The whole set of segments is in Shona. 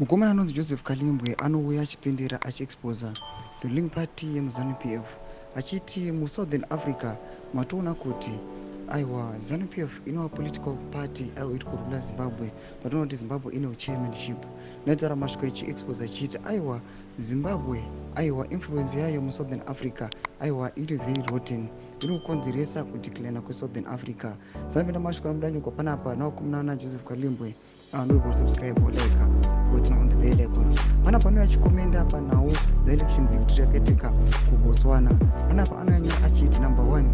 Mukomana anonzi Joseph Kalimbwe anouya achipindira achiexposa the ruling party yemuZanu PF, achiti muSouthern Africa matoona kuti aiwa, ZANU PF inova political party, aiwa, iri kurula Zimbabwe. Patoona kuti Zimbabwe ine chairmanship, noitaura mashoko ichiexposa ichiti aiwa, Zimbabwe, aiwa, influence yayo muSouthern Africa, aiwa, iri very rotten, iri kukonzeresa kudeclina kweSouthern Africa. Sanapinda mashoko anobuda panapa nawakomana naJoseph Kalimbwe. Anobva subscribe, like, turn on the bell icon. Panapa anouya achikomenda panhau dzeelection victory yakaitika kuBotswana. Panapa anonyanya achiti, number one,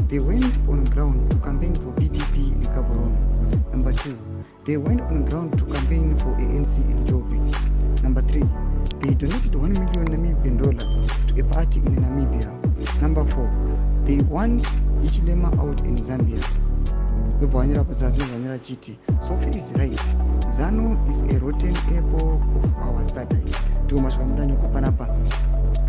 they went on ground to campaign for PDP in Gaborone. Number two, they went on ground to campaign for ANC in Joburg. Number three, they donated 1 million Namibian dollars to a party in Namibia. Number four, they want Hichilema out in Zambia. Ndobva vanyora pazasi, ndobva vanyora chiti, "Sophie is right, ZANU is a rotten apple of our SADC." Ndiwo mashoko amudanyoko panapa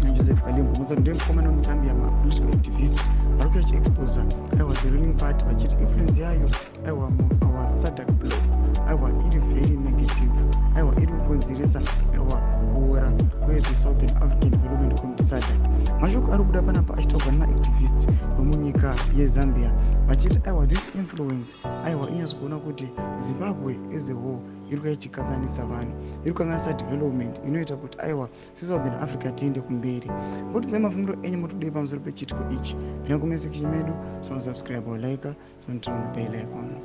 naJoseph Kalimbwe. Musa ndiye mukomana wemuZambia, mapolitical activist vari kuya chiexposa, aiwa, the ruling party, vachiti influence yayo, aiwa, muour SADC bloc, aiwa, iri very negative, aiwa, iri kukonzeresa, aiwa, kuora kwethe Southern African Development Committee, SADC. Mashoko ari kubuda panapa achitaurwa nemaactivist vemunyika yeZambia, vachiti aiwa, this influence, aiwa, inyatso kuona kuti Zimbabwe as a whole iri kuya ichikanganisa vanhu, iri kukanganisa development inoita kuti, aiwa, seSouthern Africa tiende kumberi. Mbotidzai mafungiro enyu, motodei pamusoro pechiitiko ichi? Pinda comment section medu, sonosubscribe, like, sonoturn on the bell icon.